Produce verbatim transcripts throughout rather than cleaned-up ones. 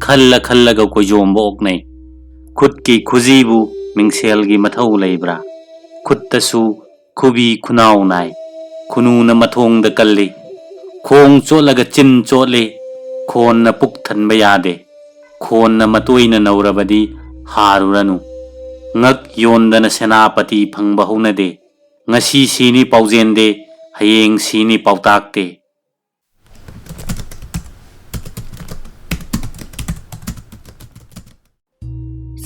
ꯈꯜꯂ ꯈꯜꯂꯒ ꯀꯣꯏꯖꯣꯝꯕ ꯑꯣꯛꯅꯩ꯫ ꯈꯨꯠꯀꯤ ꯈꯨꯖꯤꯕꯨ ꯃꯤꯡꯁꯦꯜꯒꯤ ꯃꯊꯧ ꯂꯩꯕ꯭ꯔꯥ? ꯈꯨꯠꯇꯁꯨ ꯈꯨꯕꯤ ꯈꯨꯅꯥꯎ ꯅꯥꯏ꯫ ꯈꯨꯅꯨꯅ ꯃꯊꯣꯡꯗ ꯀꯜꯂꯤ꯫ ꯈꯣꯡ ꯆꯣꯠꯂꯒ ꯆꯤꯟ ꯆꯣꯠꯂꯤ꯫ ꯈꯣꯟꯅ ꯄꯨꯛ ꯊꯟꯕ ꯌꯥꯗꯦ꯫ ꯈꯣꯟꯅ ꯃꯇꯣꯏꯅ ꯅꯧꯔꯕꯗꯤ ꯍꯥꯔꯨꯔꯅꯨ꯫ ꯉꯛ ꯌꯣꯟꯗꯅ ꯁꯦꯅꯥꯄꯇꯤ ꯐꯪꯕ ꯍꯧꯅꯗꯦ꯫ ꯉꯁꯤ ꯁꯤꯅꯤ ꯄꯥꯎꯖꯦꯟꯗꯦ, ꯍꯌꯦꯡ ꯁꯤꯅꯤ ꯄꯥꯎꯇꯥꯛꯇꯦ꯫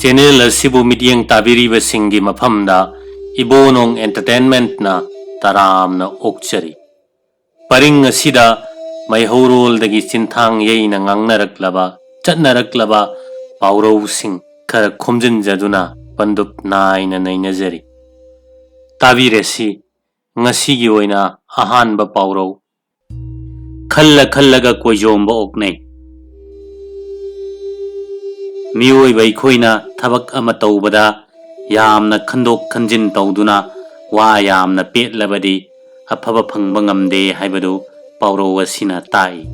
ꯆꯦꯅꯦꯜ ꯑꯁꯤꯕꯨ ꯃꯤꯠꯌꯦꯡ ꯇꯥꯕꯤꯔꯤꯕꯁꯤꯡꯒꯤ ꯃꯐꯝꯗ ꯏꯕꯣꯅꯣꯡ ꯑꯦꯟꯇꯔꯇꯦꯟꯃꯦꯟꯠꯅ ꯇꯔꯥꯝꯅ ꯑꯣꯛꯆꯔꯤ꯫ ꯄꯔꯤꯡ ꯑꯁꯤꯗ ꯃꯩꯍꯧꯔꯣꯜꯗꯒꯤ ꯆꯤꯟꯊꯥꯡ ꯌꯩꯅ ꯉꯥꯡꯅꯔꯛꯂꯕ, ꯆꯠꯅꯔꯛꯂꯕ ꯄꯥꯎꯔꯧꯁꯤꯡ ꯈꯔ ꯈꯣꯝꯖꯤꯟꯖꯗꯨꯅ ꯄꯟꯗꯨꯞ ꯅꯥꯏꯅ ꯅꯩꯅꯖꯔꯤ꯫ ꯇꯥꯕꯤꯔꯁꯤ ꯉꯁꯤꯒꯤ ꯑꯣꯏꯅ ꯑꯍꯥꯟꯕ ꯄꯥꯎꯔꯧ꯫ ꯈꯜꯂ ꯈꯜꯂꯒ ꯀꯣꯏꯖꯣꯝꯕ ꯑꯣꯛꯅꯩ꯫ ꯃꯤꯑꯣꯏꯕ ꯑꯩꯈꯣꯏꯅ ꯊꯕꯛ ꯑꯃ ꯇꯧꯕꯗ ꯌꯥꯝꯅ ꯈꯟꯗꯣꯛ ꯈꯟꯖꯤꯟ ꯇꯧꯗꯨꯅ ꯋꯥ ꯌꯥꯝꯅ ꯄꯦꯠꯂꯕꯗꯤ ꯑꯐꯕ ꯐꯪꯕ ꯉꯝꯗꯦ ꯍꯥꯏꯕꯗꯨ ꯄꯥꯎꯔꯧ ꯑꯁꯤꯅ ꯇꯥꯛꯏ꯫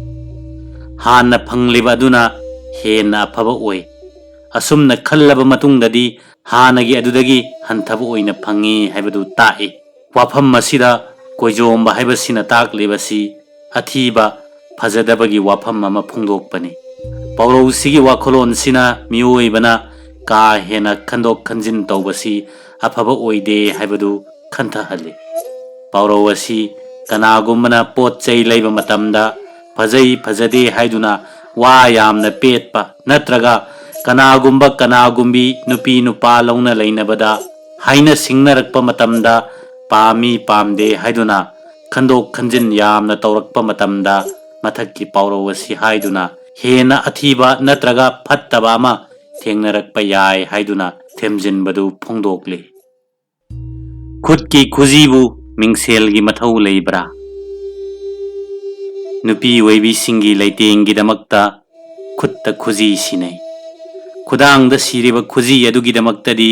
ꯍꯥꯟꯅ ꯐꯪꯂꯤꯕ ꯑꯗꯨꯅ ꯍꯦꯟꯅ ꯑꯐꯕ ꯑꯣꯏ꯫ ꯑꯁꯨꯝꯅ ꯈꯜꯂꯕ ꯃꯇꯨꯡꯗꯗꯤ ꯍꯥꯟꯅꯒꯤ ꯑꯗꯨꯗꯒꯤ ꯍꯟꯊꯕ ꯑꯣꯏꯅ ꯐꯪꯉꯤ ꯍꯥꯏꯕꯗꯨ ꯇꯥꯛꯏ꯫ ꯋꯥꯐꯝ ꯑꯁꯤꯗ ꯀꯣꯏꯖꯣꯝꯕ ꯍꯥꯏꯕꯁꯤꯅ ꯇꯥꯛꯂꯤꯕꯁꯤ ꯑꯊꯤꯕ, ꯐꯖꯗꯕꯒꯤ ꯋꯥꯐꯝ ꯑꯃ ꯐꯣꯡꯗꯣꯛꯄꯅꯤ꯫ ꯄꯥꯎꯔꯧꯁꯤꯒꯤ ꯋꯥꯈꯜꯂꯣꯟꯁꯤꯅ ꯃꯤꯑꯣꯏꯕꯅ ꯀꯥ ꯍꯦꯟꯅ ꯈꯟꯗꯣꯛ ꯈꯟꯖꯤꯟ ꯇꯧꯕꯁꯤ ꯑꯐꯕ ꯑꯣꯏꯗꯦ ꯍꯥꯏꯕꯗꯨ ꯈꯟꯊꯍꯜꯂꯤ꯫ ꯄꯥꯎꯔꯧ ꯑꯁꯤ ꯀꯅꯥꯒꯨꯝꯕꯅ ꯄꯣꯠ ꯆꯩ ꯂꯩꯕ ꯃꯇꯝꯗ ꯐꯖꯩ ꯐꯖꯗꯦ ꯍꯥꯏꯗꯨꯅ ꯋꯥ ꯌꯥꯝꯅ ꯄꯦꯠꯄ ꯅꯠꯇ꯭ꯔꯒ ꯀꯅꯥꯒꯨꯝꯕ ꯀꯅꯥꯒꯨꯝꯕꯤ ꯅꯨꯄꯤ ꯅꯨꯄꯥ ꯂꯧꯅ ꯂꯩꯅꯕꯗ ꯍꯥꯏꯅ ꯁꯤꯡꯅꯔꯛꯄ ꯃꯇꯝꯗ ꯄꯥꯝꯃꯤ ꯄꯥꯝꯗꯦ ꯍꯥꯏꯗꯨꯅ ꯈꯟꯗꯣꯛ ꯈꯟꯖꯤꯟ ꯌꯥꯝꯅ ꯇꯧꯔꯛꯄ ꯃꯇꯝꯗ ꯃꯊꯛꯀꯤ ꯄꯥꯎꯔꯧ ꯑꯁꯤ ꯍꯥꯏꯗꯨꯅ ꯍꯦꯟꯅ ꯑꯊꯤꯕ ꯅꯠꯇ꯭ꯔꯒ ꯐꯠꯇꯕ ꯑꯃ ꯊꯦꯡꯅꯔꯛꯄ ꯌꯥꯏ ꯍꯥꯏꯗꯨꯅ ꯊꯦꯝꯖꯤꯟꯕꯗꯨ ꯐꯣꯡꯗꯣꯛꯂꯤ꯫ ꯈꯨꯠꯀꯤ ꯈꯨꯖꯤꯕꯨ ꯃꯤꯡꯁꯦꯜꯒꯤ ꯃꯊꯧ ꯂꯩꯕ꯭ꯔꯥ? ꯅꯨꯄꯤ ꯑꯣꯏꯕꯤꯁꯤꯡꯒꯤ ꯂꯩꯇꯦꯡꯒꯤꯗꯃꯛꯇ ꯈꯨꯠꯇ ꯈꯨꯖꯤ ꯁꯤꯟꯅꯩ꯫ ꯈꯨꯗꯥꯡꯗ ꯁꯤꯔꯤꯕ ꯈꯨꯖꯤ ꯑꯗꯨꯒꯤꯗꯃꯛꯇꯗꯤ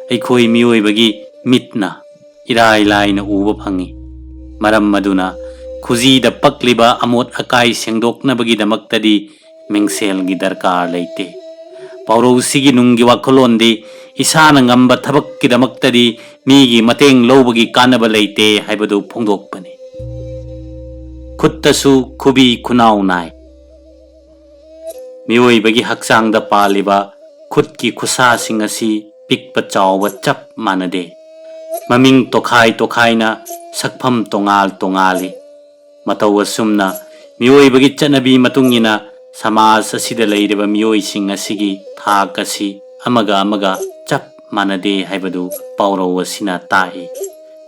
ꯑꯩꯈꯣꯏ ꯃꯤꯑꯣꯏꯕꯒꯤ ꯃꯤꯠꯅ ꯏꯔꯥꯏ ꯂꯥꯏꯅ ꯎꯕ ꯐꯪꯏ꯫ ꯃꯔꯝ ꯑꯗꯨꯅ ꯈꯨꯖꯤꯗ ꯄꯛꯂꯤꯕ ꯑꯃꯣꯠ ꯑꯀꯥꯏ ꯁꯦꯡꯗꯣꯛꯅꯕꯒꯤꯗꯃꯛꯇꯗꯤ ꯃꯤꯡꯁꯦꯜꯒꯤ ꯗꯔꯀꯥꯔ ꯂꯩꯇꯦ꯫ ꯄꯥꯎꯔꯧꯁꯤꯒꯤ ꯅꯨꯡꯒꯤ ꯋꯥꯈꯜꯂꯣꯟꯗꯤ ꯏꯁꯥꯅ ꯉꯝꯕ ꯊꯕꯛꯀꯤꯗꯃꯛꯇꯗꯤ ꯃꯤꯒꯤ ꯃꯇꯦꯡ ꯂꯧꯕꯒꯤ ꯀꯥꯟꯅꯕ ꯂꯩꯇꯦ ꯍꯥꯏꯕꯗꯨ ꯐꯣꯡꯗꯣꯛꯄꯅꯤ꯫ ꯈꯨꯠꯇꯁꯨ ꯈꯨꯕꯤ ꯈꯨꯅꯥꯎ ꯅꯥꯏ꯫ ꯃꯤꯑꯣꯏꯕꯒꯤ ꯍꯛꯆꯥꯡꯗ ꯄꯥꯜꯂꯤꯕ ꯈꯨꯠꯀꯤ ꯈꯨꯠꯁꯥꯁꯤꯡ ꯑꯁꯤ ꯄꯤꯛꯄ ꯆꯥꯎꯕ ꯆꯞ ꯃꯥꯟꯅꯗꯦ꯫ ꯃꯃꯤꯡ ꯇꯣꯈꯥꯏ ꯇꯣꯈꯥꯏꯅ ꯁꯛꯐꯝ ꯇꯣꯉꯥꯜ ꯇꯣꯉꯥꯜꯂꯤ꯫ ꯃꯇꯧ ꯑꯁꯨꯝꯅ ꯃꯤꯑꯣꯏꯕꯒꯤ ꯆꯠꯅꯕꯤ ꯃꯇꯨꯡ ꯏꯟꯅ ꯁꯃꯥꯖ ꯑꯁꯤꯗ ꯂꯩꯔꯤꯕ ꯃꯤꯑꯣꯏꯁꯤꯡ ꯑꯁꯤꯒꯤ ꯊꯥꯛ ꯑꯁꯤ ꯑꯃꯒ ꯑꯃꯒ ꯆꯞ ꯃꯥꯟꯅꯗꯦ ꯍꯥꯏꯕꯗꯨ ꯄꯥꯎꯔꯧ ꯑꯁꯤꯅ ꯇꯥꯛꯏ꯫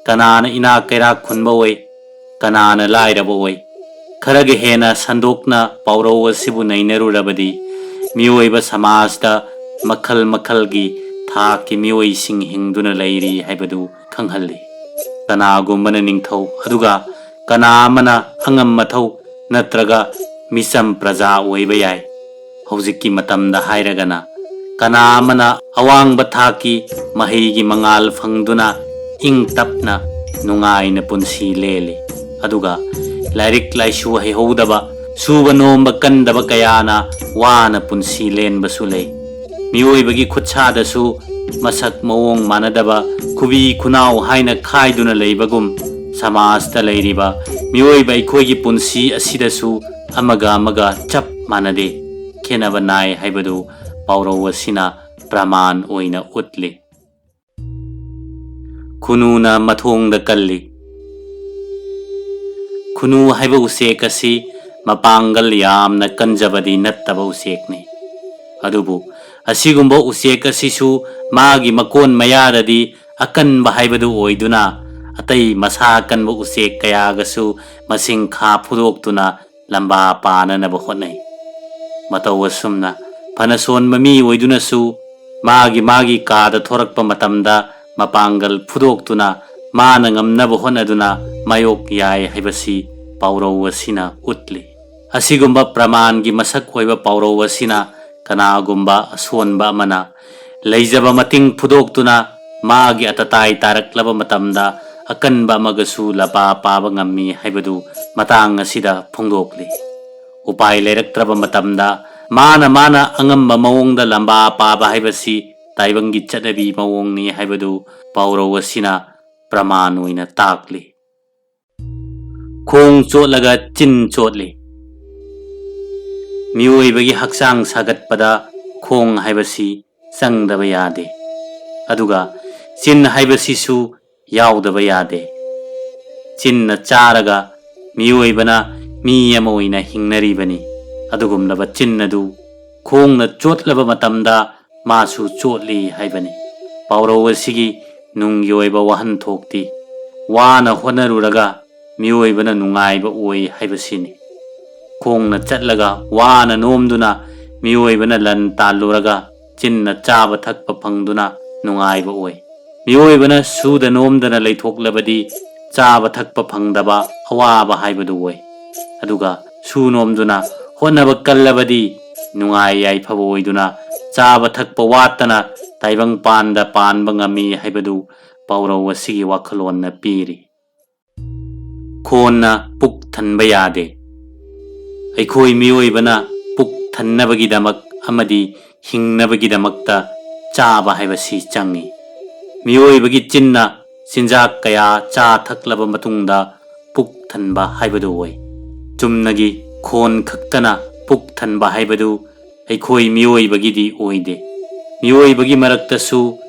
ꯀꯅꯥꯅ ꯏꯅꯥꯛ ꯀꯩꯔꯥꯛ ꯈꯨꯟꯕ ꯑꯣꯏ, ꯀꯅꯥꯅ ꯂꯥꯏꯔꯕ ꯑꯣꯏ? ꯈꯔꯒ ꯍꯦꯟꯅ ꯁꯟꯗꯣꯛꯅ ꯄꯥꯎꯔꯧ ꯑꯁꯤꯕꯨ ꯅꯩꯅꯔꯨꯔꯕꯗꯤ ꯃꯤꯑꯣꯏꯕ ꯁꯃꯥꯖꯇ ꯃꯈꯜ ꯃꯈꯜꯒꯤ ꯊꯥꯛꯀꯤ ꯃꯤꯑꯣꯏꯁꯤꯡ ꯍꯤꯡꯗꯨꯅ ꯂꯩꯔꯤ ꯍꯥꯏꯕꯗꯨ ꯈꯪꯍꯜꯂꯤ꯫ ꯀꯅꯥꯒꯨꯝꯕꯅ ꯅꯤꯡꯊꯧ, ꯑꯗꯨꯒ ꯀꯅꯥ ꯑꯃꯅ ꯑꯉꯝ ꯃꯊꯧ ꯅꯠꯇ꯭ꯔꯒ ꯃꯤꯆꯝ ꯄ꯭ꯔꯖꯥ ꯑꯣꯏꯕ ꯌꯥꯏ꯫ ꯍꯧꯖꯤꯛꯀꯤ ꯃꯇꯝꯗ ꯍꯥꯏꯔꯒꯅ ꯀꯅꯥ ꯑꯃꯅ ꯑꯋꯥꯡꯕ ꯊꯥꯛꯀꯤ ꯃꯍꯩꯒꯤ ꯃꯉꯥꯜ ꯐꯪꯗꯨꯅ ꯏꯪ ꯇꯞꯅ ꯅꯨꯡꯉꯥꯏꯅ ꯄꯨꯟꯁꯤ ꯂꯦꯜꯂꯤ꯫ ꯑꯗꯨꯒ ꯂꯥꯏꯔꯤꯛ ꯂꯥꯏꯁꯨ ꯍꯩꯍꯧꯗꯕ, ꯁꯨꯕ ꯅꯣꯝꯕ ꯀꯟꯗꯕ ꯀꯌꯥꯅ ꯋꯥꯅ ꯄꯨꯟꯁꯤ ꯂꯦꯟꯕꯁꯨ ꯂꯩ꯫ ꯃꯤꯑꯣꯏꯕꯒꯤ ꯈꯨꯠꯁꯥꯗꯁꯨ ꯃꯁꯛ ꯃꯑꯣꯡ ꯃꯥꯟꯅꯗꯕ, ꯈꯨꯕꯤ ꯈꯨꯅꯥꯎ ꯍꯥꯏꯅ ꯈꯥꯏꯗꯨꯅ ꯂꯩꯕꯒꯨꯝ, ꯁꯃꯥꯖꯇ ꯂꯩꯔꯤꯕ ꯃꯤꯑꯣꯏꯕ ꯑꯩꯈꯣꯏꯒꯤ ꯄꯨꯟꯁꯤ ꯑꯁꯤꯗꯁꯨ ꯑꯃꯒ ꯑꯃꯒ ꯆꯞ ꯃꯥꯟꯅꯗꯦ, ꯈꯦꯠꯅꯕ ꯅꯥꯏ ꯍꯥꯏꯕꯗꯨ ꯄꯥꯎꯔꯧ ꯑꯁꯤꯅ ꯄ꯭ꯔꯃꯥꯟ ꯑꯣꯏꯅ ꯎꯠꯂꯤ꯫ ꯈꯨꯅꯨꯅ ꯃꯊꯣꯡꯗ ꯀꯜꯂꯤ꯫ ꯈꯨꯅꯨ ꯍꯥꯏꯕ ꯎꯆꯦꯛ ꯑꯁꯤ ꯃꯄꯥꯡꯒꯜ ꯌꯥꯝꯅ ꯀꯟꯖꯕꯗꯤ ꯅꯠꯇꯕ ꯎꯆꯦꯛꯅꯤ꯫ ꯑꯗꯨꯕꯨ ꯑꯁꯤꯒꯨꯝꯕ ꯎꯆꯦꯛ ꯑꯁꯤꯁꯨ ꯃꯥꯒꯤ ꯃꯀꯣꯟ ꯃꯌꯥꯗꯗꯤ ꯑꯀꯟꯕ ꯍꯥꯏꯕꯗꯨ ꯑꯣꯏꯗꯨꯅ, ꯑꯇꯩ ꯃꯁꯥ ꯀꯟꯕ ꯎꯆꯦꯛ ꯀꯌꯥꯒꯁꯨ ꯃꯁꯤꯡꯈꯥ ꯐꯨꯗꯣꯛꯇꯨꯅ ꯂꯝꯕꯥ ꯄꯥꯅꯅꯕ ꯍꯣꯠꯅꯩ꯫ ꯃꯇꯧ ꯑꯁꯨꯝꯅ ꯐꯅ ꯁꯣꯟꯕ ꯃꯤ ꯑꯣꯏꯗꯨꯅꯁꯨ ꯃꯥꯒꯤ ꯃꯥꯒꯤ ꯀꯥꯗ ꯊꯣꯔꯛꯄ ꯃꯇꯝꯗ ꯃꯄꯥꯡꯒꯜ ꯐꯨꯗꯣꯛꯇꯨꯅ ꯃꯥꯅ ꯉꯝꯅꯕ ꯍꯣꯠꯅꯗꯨꯅ ꯃꯥꯌꯣꯛ ꯌꯥꯏ ꯍꯥꯏꯕꯁꯤ ꯄꯥꯎꯔꯧ ꯑꯁꯤꯅ ꯎꯠꯂꯤ꯫ ꯑꯁꯤꯒꯨꯝꯕ ꯄ꯭ꯔꯃꯥꯟꯒꯤ ꯃꯁꯛ ꯑꯣꯏꯕ ꯄꯥꯎꯔꯧ ꯑꯁꯤꯅ ꯀꯅꯥꯒꯨꯝꯕ ꯑꯁꯣꯟꯕ ꯑꯃꯅ ꯂꯩꯖꯕ ꯃꯇꯤꯡ ꯐꯨꯗꯣꯛꯇꯨꯅ ꯃꯥꯒꯤ ꯑꯇꯇꯥꯏ ꯇꯥꯔꯛꯂꯕ ꯃꯇꯝꯗ ꯑꯀꯟꯕ ꯑꯃꯒꯁꯨ ꯂꯝꯕꯥ ꯄꯥꯕ ꯉꯝꯃꯤ ꯍꯥꯏꯕꯗꯨ ꯃꯇꯥꯡ ꯑꯁꯤꯗ ꯐꯣꯡꯗꯣꯛꯂꯤ꯫ ꯎꯄꯥꯏ ꯂꯩꯔꯛꯇ꯭ꯔꯕ ꯃꯇꯝꯗ ꯃꯥꯅ ꯃꯥꯅ ꯑꯉꯝꯕ ꯃꯑꯣꯡꯗ ꯂꯝꯕꯥ ꯄꯥꯕ ꯍꯥꯏꯕꯁꯤ ꯇꯥꯏꯕꯪꯒꯤ ꯆꯠꯅꯕꯤ ꯃꯑꯣꯡꯅꯤ ꯍꯥꯏꯕꯗꯨ ꯄꯥꯎꯔꯧ ꯑꯁꯤꯅ ꯄ꯭ꯔꯃꯥꯟ ꯑꯣꯏꯅ ꯇꯥꯛꯂꯤ꯫ ꯈꯣꯡ ꯆꯣꯠꯂꯒ ꯆꯤꯟ ꯆꯣꯠꯂꯤ꯫ ꯃꯤꯑꯣꯏꯕꯒꯤ ꯍꯛꯆꯥꯡ ꯁꯥꯒꯠꯄꯗ ꯈꯣꯡ ꯍꯥꯏꯕꯁꯤ ꯆꯪꯗꯕ ꯌꯥꯗꯦ꯫ ꯑꯗꯨꯒ ꯆꯤꯟ ꯍꯥꯏꯕꯁꯤꯁꯨ ꯌꯥꯎꯗꯕ ꯌꯥꯗꯦ꯫ ꯆꯤꯟꯅ ꯆꯥꯔꯒ ꯃꯤꯑꯣꯏꯕꯅ ꯃꯤ ꯑꯃ ꯑꯣꯏꯅ ꯍꯤꯡꯅꯔꯤꯕꯅꯤ꯫ ꯑꯗꯨꯒꯨꯝꯂꯕ ꯆꯤꯟ ꯑꯗꯨ ꯈꯣꯡꯅ ꯆꯣꯠꯂꯕ ꯃꯇꯝꯗ ꯃꯥꯁꯨ ꯆꯣꯠꯂꯤ ꯍꯥꯏꯕꯅꯤ꯫ ꯄꯥꯎꯔꯧ ꯑꯁꯤꯒꯤ ꯅꯨꯡꯒꯤ ꯑꯣꯏꯕ ꯋꯥꯍꯟꯊꯣꯛꯇꯤ ꯋꯥꯅ ꯍꯣꯠꯅꯔꯨꯔꯒ ꯃꯤꯑꯣꯏꯕꯅ ꯅꯨꯡꯉꯥꯏꯕ ꯑꯣꯏ ꯍꯥꯏꯕꯁꯤꯅꯤ꯫ ꯈꯣꯡꯅ ꯆꯠꯂꯒ ꯋꯥꯅ ꯅꯣꯝꯗꯨꯅ ꯃꯤꯑꯣꯏꯕꯅ ꯂꯟ ꯇꯥꯜꯂꯨꯔꯒ ꯆꯤꯟꯅ ꯆꯥꯕ ꯊꯛꯄ ꯐꯪꯗꯨꯅ ꯅꯨꯡꯉꯥꯏꯕ ꯑꯣꯏ꯫ ꯃꯤꯑꯣꯏꯕꯅ ꯁꯨꯗ ꯅꯣꯝꯗꯅ ꯂꯩꯊꯣꯛꯂꯕꯗꯤ ꯆꯥꯕ ꯊꯛꯄ ꯐꯪꯗꯕ ꯑꯋꯥꯕ ꯍꯥꯏꯕꯗꯨ ꯑꯣꯏ꯫ ꯑꯗꯨꯒ ꯁꯨ ꯅꯣꯝꯗꯨꯅ ꯍꯣꯠꯅꯕ ꯀꯜꯂꯕꯗꯤ ꯅꯨꯡꯉꯥꯏ ꯌꯥꯏꯐꯕ ꯑꯣꯏꯗꯨꯅ ꯆꯥꯕ ꯊꯛꯄ ꯋꯥꯠꯇꯅ ꯇꯥꯏꯕꯪ ꯄꯥꯟꯗ ꯄꯥꯟꯕ ꯉꯝꯃꯤ ꯍꯥꯏꯕꯗꯨ ꯄꯥꯎꯔꯧ ꯑꯁꯤꯒꯤ ꯋꯥꯈꯜꯂꯣꯟꯅ ꯄꯤꯔꯤ꯫ ꯈꯣꯟꯅ ꯄꯨꯛ ꯊꯟꯕ ꯌꯥꯗꯦ꯫ ꯑꯩꯈꯣꯏ ꯃꯤꯑꯣꯏꯕꯅ ꯄꯨꯛ ꯊꯟꯅꯕꯒꯤꯗꯃꯛ ꯑꯃꯗꯤ ꯍꯤꯡꯅꯕꯒꯤꯗꯃꯛꯇ ꯆꯥꯕ ꯍꯥꯏꯕꯁꯤ ꯆꯪꯏ꯫ ꯃꯤꯑꯣꯏꯕꯒꯤ ꯆꯤꯟꯅ ꯆꯤꯟꯖꯥꯛ ꯀꯌꯥ ꯆꯥ ꯊꯛꯂꯕ ꯃꯇꯨꯡꯗ ꯄꯨꯛ ꯊꯟꯕ ꯍꯥꯏꯕꯗꯨ ꯑꯣꯏ꯫ ꯆꯨꯝꯅꯒꯤ ꯈꯣꯟ ꯈꯛꯇꯅ ꯄꯨꯛ ꯊꯟꯕ ꯍꯥꯏꯕꯗꯨ ꯑꯩꯈꯣꯏ ꯃꯤꯑꯣꯏꯕꯒꯤꯗꯤ ꯑꯣꯏꯗꯦ꯫ ꯃꯤꯑꯣꯏꯕꯒꯤ ꯃꯔꯛꯇꯁꯨ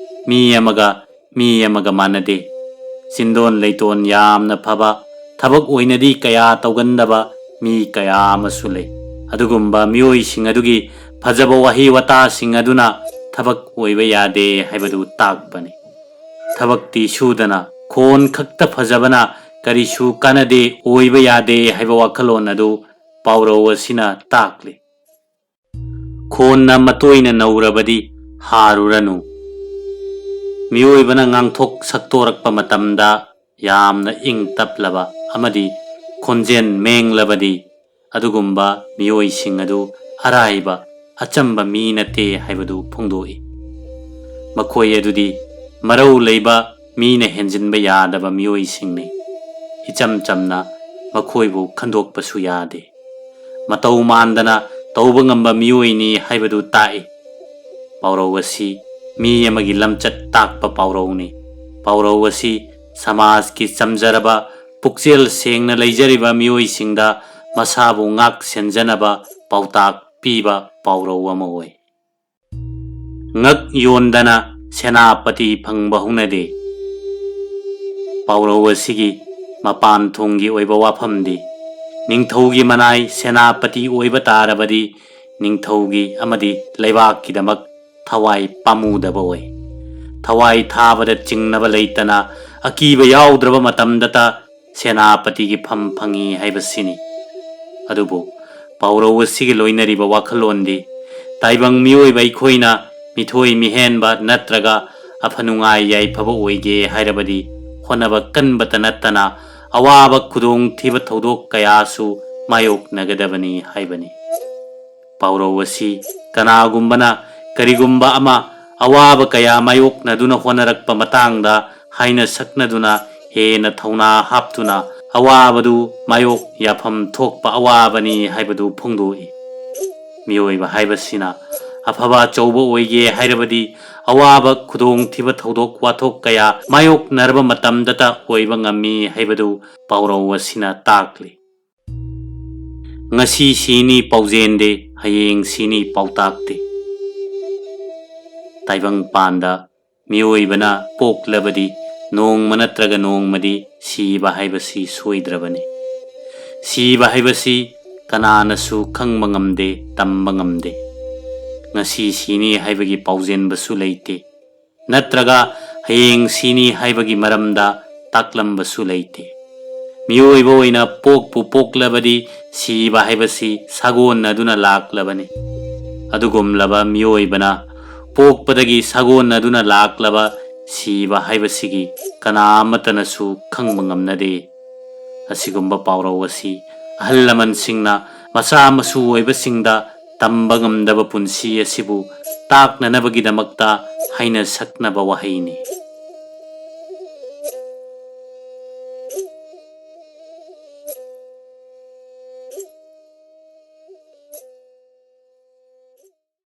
ꯃꯤ ꯑꯃꯒ ꯃꯤ ꯑꯃꯒ ꯃꯥꯟꯅꯗꯦ꯫ ꯆꯤꯟꯗꯣꯟ ꯂꯩꯇꯣꯟ ꯌꯥꯝꯅ ꯐꯕ, ꯊꯕꯛ ꯑꯣꯏꯅꯗꯤ ꯀꯌꯥ ꯇꯧꯒꯟꯗꯕ ꯃꯤ ꯀꯌꯥ ꯑꯃꯁꯨ ꯂꯩ꯫ ꯑꯗꯨꯒꯨꯝꯕ ꯃꯤꯑꯣꯏꯁꯤꯡ ꯑꯗꯨꯒꯤ ꯐꯖꯕ ꯋꯥꯍꯩ ꯋꯥꯇꯥꯁꯤꯡ ꯑꯗꯨꯅ ꯊꯕꯛ ꯑꯣꯏꯕ ꯌꯥꯗꯦ ꯍꯥꯏꯕꯗꯨ ꯇꯥꯛꯄꯅꯤ꯫ ꯊꯕꯛꯇꯤ ꯁꯨꯗꯅ ꯈꯣꯟ ꯈꯛꯇ ꯐꯖꯕꯅ ꯀꯔꯤꯁꯨ ꯀꯥꯟꯅꯗꯦ, ꯑꯣꯏꯕ ꯌꯥꯗꯦ ꯍꯥꯏꯕ ꯋꯥꯈꯜꯂꯣꯟ ꯑꯗꯨ ꯄꯥꯎꯔꯧ ꯑꯁꯤꯅ ꯇꯥꯛꯂꯤ꯫ ꯈꯣꯟꯅ ꯃꯇꯣꯏꯅ ꯅꯧꯔꯕꯗꯤ ꯍꯥꯔꯨꯔꯅꯨ꯫ ꯃꯤꯑꯣꯏꯕꯅ ꯉꯥꯡꯊꯣꯛ ꯁꯛꯇꯣꯔꯛꯄ ꯃꯇꯝꯗ ꯌꯥꯝꯅ ꯏꯪ ꯇꯞꯂꯕ ꯑꯃꯗꯤ ꯈꯣꯟꯖꯦꯜ ꯃꯦꯡꯂꯕꯗꯤ ꯑꯗꯨꯒꯨꯝꯕ ꯃꯤꯑꯣꯏꯁꯤꯡ ꯑꯗꯨ ꯑꯔꯥꯏꯕ ꯑꯆꯝꯕ ꯃꯤ ꯅꯠꯇꯦ ꯍꯥꯏꯕꯗꯨ ꯐꯣꯡꯗꯣꯛꯏ꯫ ꯃꯈꯣꯏ ꯑꯗꯨꯗꯤ ꯃꯔꯧ ꯂꯩꯕ, ꯃꯤꯅ ꯍꯦꯟꯖꯤꯟꯕ ꯌꯥꯗꯕ ꯃꯤꯑꯣꯏꯁꯤꯡꯅꯤ꯫ ꯏꯆꯝ ꯆꯝꯅ ꯃꯈꯣꯏꯕꯨ ꯈꯟꯗꯣꯛꯄꯁꯨ ꯌꯥꯗꯦ꯫ ꯃꯇꯧ ꯃꯥꯟꯗꯅ ꯇꯧꯕ ꯉꯝꯕ ꯃꯤꯑꯣꯏꯅꯤ ꯍꯥꯏꯕꯗꯨ ꯇꯥꯛꯏ꯫ ꯄꯥꯎꯔꯧ ꯑꯁꯤ ꯃꯤ ꯑꯃꯒꯤ ꯂꯝꯆꯠ ꯇꯥꯛꯄ ꯄꯥꯎꯔꯧꯅꯤ꯫ ꯄꯥꯎꯔꯧ ꯑꯁꯤ ꯁꯃꯥꯖꯀꯤ ꯆꯝꯖꯔꯕ, ꯄꯨꯛꯆꯦꯜ ꯁꯦꯡꯅ ꯂꯩꯖꯔꯤꯕ ꯃꯤꯑꯣꯏꯁꯤꯡꯗ ꯃꯁꯥꯕꯨ ꯉꯥꯛ ꯁꯦꯟꯖꯅꯕ ꯄꯥꯎꯇꯥꯛ ꯄꯤꯕ ꯄꯥꯎꯔꯧ ꯑꯃ ꯑꯣꯏ꯫ ꯉꯛ ꯌꯣꯟꯗꯅ ꯁꯦꯅꯥꯄꯇꯤ ꯐꯪꯕ ꯍꯧꯅꯗꯦ꯫ ꯄꯥꯎꯔꯧ ꯑꯁꯤꯒꯤ ꯃꯄꯥꯟ ꯊꯣꯡꯒꯤ ꯑꯣꯏꯕ ꯋꯥꯐꯝꯗꯤ, ꯅꯤꯡꯊꯧꯒꯤ ꯃꯅꯥꯏ ꯁꯦꯅꯥꯄꯇꯤ ꯑꯣꯏꯕ ꯇꯥꯔꯕꯗꯤ, ꯅꯤꯡꯊꯧꯒꯤ ꯑꯃꯗꯤ ꯂꯩꯕꯥꯛꯀꯤꯗꯃꯛ ꯊꯋꯥꯏ ꯄꯥꯝꯃꯨꯗꯕ ꯑꯣꯏ꯫ ꯊꯋꯥꯏ ꯊꯥꯕꯗ ꯆꯤꯡꯅꯕ ꯂꯩꯇꯅ, ꯑꯀꯤꯕ ꯌꯥꯎꯗ꯭ꯔꯕ ꯃꯇꯝꯗꯇ ꯁꯦꯅꯥꯄꯇꯤꯒꯤ ꯐꯝ ꯐꯪꯏ ꯍꯥꯏꯕꯁꯤꯅꯤ꯫ ꯑꯗꯨꯕꯨ ꯄꯥꯎꯔꯧ ꯑꯁꯤꯒ ꯂꯣꯏꯅꯔꯤꯕ ꯋꯥꯈꯜꯂꯣꯟꯗꯤ, ꯇꯥꯏꯕꯪ ꯃꯤꯑꯣꯏꯕ ꯑꯩꯈꯣꯏꯅ ꯃꯤꯊꯣꯏ ꯃꯤꯍꯦꯟꯕ ꯅꯠꯇ꯭ꯔꯒ ꯑꯐ ꯅꯨꯡꯉꯥꯏ ꯌꯥꯏꯐꯕ ꯑꯣꯏꯒꯦ ꯍꯥꯏꯔꯕꯗꯤ, ꯍꯣꯠꯅꯕ ꯀꯟꯕꯇ ꯅꯠꯇꯅ ꯑꯋꯥꯕ ꯈꯨꯗꯣꯡꯊꯤꯕ ꯊꯧꯗꯣꯛ ꯀꯌꯥꯁꯨ ꯃꯥꯌꯣꯛꯅꯒꯗꯕꯅꯤ ꯍꯥꯏꯕꯅꯤ꯫ ꯄꯥꯎꯔꯧ ꯑꯁꯤ ꯀꯅꯥꯒꯨꯝꯕꯅ ꯀꯔꯤꯒꯨꯝꯕ ꯑꯃ ꯑꯋꯥꯕ ꯀꯌꯥ ꯃꯥꯌꯣꯛꯅꯗꯨꯅ ꯍꯣꯠꯅꯔꯛꯄ ꯃꯇꯥꯡꯗ ꯍꯥꯏꯅ ꯁꯛꯅꯗꯨꯅ ꯍꯦꯟꯅ ꯊꯧꯅꯥ ꯍꯥꯞꯇꯨꯅ ꯑꯋꯥꯕꯗꯨ ꯃꯥꯌꯣꯛ ꯌꯥꯐꯝ ꯊꯣꯛꯄ ꯑꯋꯥꯕꯅꯤ ꯍꯥꯏꯕꯗꯨ ꯐꯣꯡꯗꯣꯛꯏ꯫ ꯃꯤꯑꯣꯏꯕ ꯍꯥꯏꯕꯁꯤꯅ ꯑꯐꯕ ꯑꯆꯧꯕ ꯑꯣꯏꯒꯦ ꯍꯥꯏꯔꯕꯗꯤ, ꯑꯋꯥꯕ ꯈꯨꯗꯣꯡꯊꯤꯕ ꯊꯧꯗꯣꯛ ꯋꯥꯊꯣꯛ ꯀꯌꯥ ꯃꯥꯌꯣꯛꯅꯔꯕ ꯃꯇꯝꯗꯇ ꯑꯣꯏꯕ ꯉꯝꯃꯤ ꯍꯥꯏꯕꯗꯨ ꯄꯥꯎꯔꯧ ꯑꯁꯤꯅ ꯇꯥꯛꯂꯤ꯫ ꯉꯁꯤ ꯁꯤꯅꯤ ꯄꯥꯎꯖꯦꯟꯗꯦ, ꯍꯌꯦꯡ ꯁꯤꯅꯤ ꯄꯥꯎꯇꯥꯛꯇꯦ꯫ ꯇꯥꯏꯕꯪ ꯄꯥꯟꯗ ꯃꯤꯑꯣꯏꯕꯅ ꯄꯣꯛꯂꯕꯗꯤ ꯅꯣꯡꯃ ꯅꯠꯇ꯭ꯔꯒ ꯅꯣꯡꯃꯗꯤ ꯁꯤꯕ ꯍꯥꯏꯕꯁꯤ ꯁꯣꯏꯗ꯭ꯔꯕꯅꯤ꯫ ꯁꯤꯕ ꯍꯥꯏꯕꯁꯤ ꯀꯅꯥꯅꯁꯨ ꯈꯪꯕ ꯉꯝꯗꯦ, ꯇꯝꯕ ꯉꯝꯗꯦ꯫ ꯉꯁꯤ ꯁꯤꯅꯤ ꯍꯥꯏꯕꯒꯤ ꯄꯥꯎꯖꯦꯟꯕꯁꯨ ꯂꯩꯇꯦ, ꯅꯠꯇ꯭ꯔꯒ ꯍꯌꯦꯡ ꯁꯤꯅꯤ ꯍꯥꯏꯕꯒꯤ ꯃꯔꯝꯗ ꯇꯥꯛꯂꯝꯕꯁꯨ ꯂꯩꯇꯦ꯫ ꯃꯤꯑꯣꯏꯕ ꯑꯣꯏꯅ ꯄꯣꯛꯄꯨ ꯄꯣꯛꯂꯕꯗꯤ ꯁꯤꯕ ꯍꯥꯏꯕꯁꯤ ꯁꯥꯒꯣꯟꯅꯗꯨꯅ ꯂꯥꯛꯂꯕꯅꯤ꯫ ꯑꯗꯨꯒꯨꯝꯂꯕ ꯃꯤꯑꯣꯏꯕꯅ ꯄꯣꯛꯄꯗꯒꯤ ꯁꯥꯒꯣꯟꯅꯗꯨꯅ ꯂꯥꯛꯂꯕ ꯁꯤꯕ ꯍꯥꯏꯕꯁꯤꯒꯤ ꯀꯅꯥ ꯑꯃꯠꯇꯅꯁꯨ ꯈꯪꯕ ꯉꯝꯅꯗꯦ꯫ ꯑꯁꯤꯒꯨꯝꯕ ꯄꯥꯎꯔꯧ ꯑꯁꯤ ꯑꯍꯜ ꯂꯃꯟꯁꯤꯡꯅ ꯃꯆꯥ ꯃꯁꯨ ꯑꯣꯏꯕꯁꯤꯡꯗ ꯇꯝꯕ ꯉꯝꯗꯕ ꯄꯨꯟꯁꯤ ꯑꯁꯤꯕꯨ ꯇꯥꯛꯅꯅꯕꯒꯤꯗꯃꯛꯇ ꯍꯥꯏꯅ ꯁꯛꯅꯕ ꯋꯥꯍꯩꯅꯤ꯫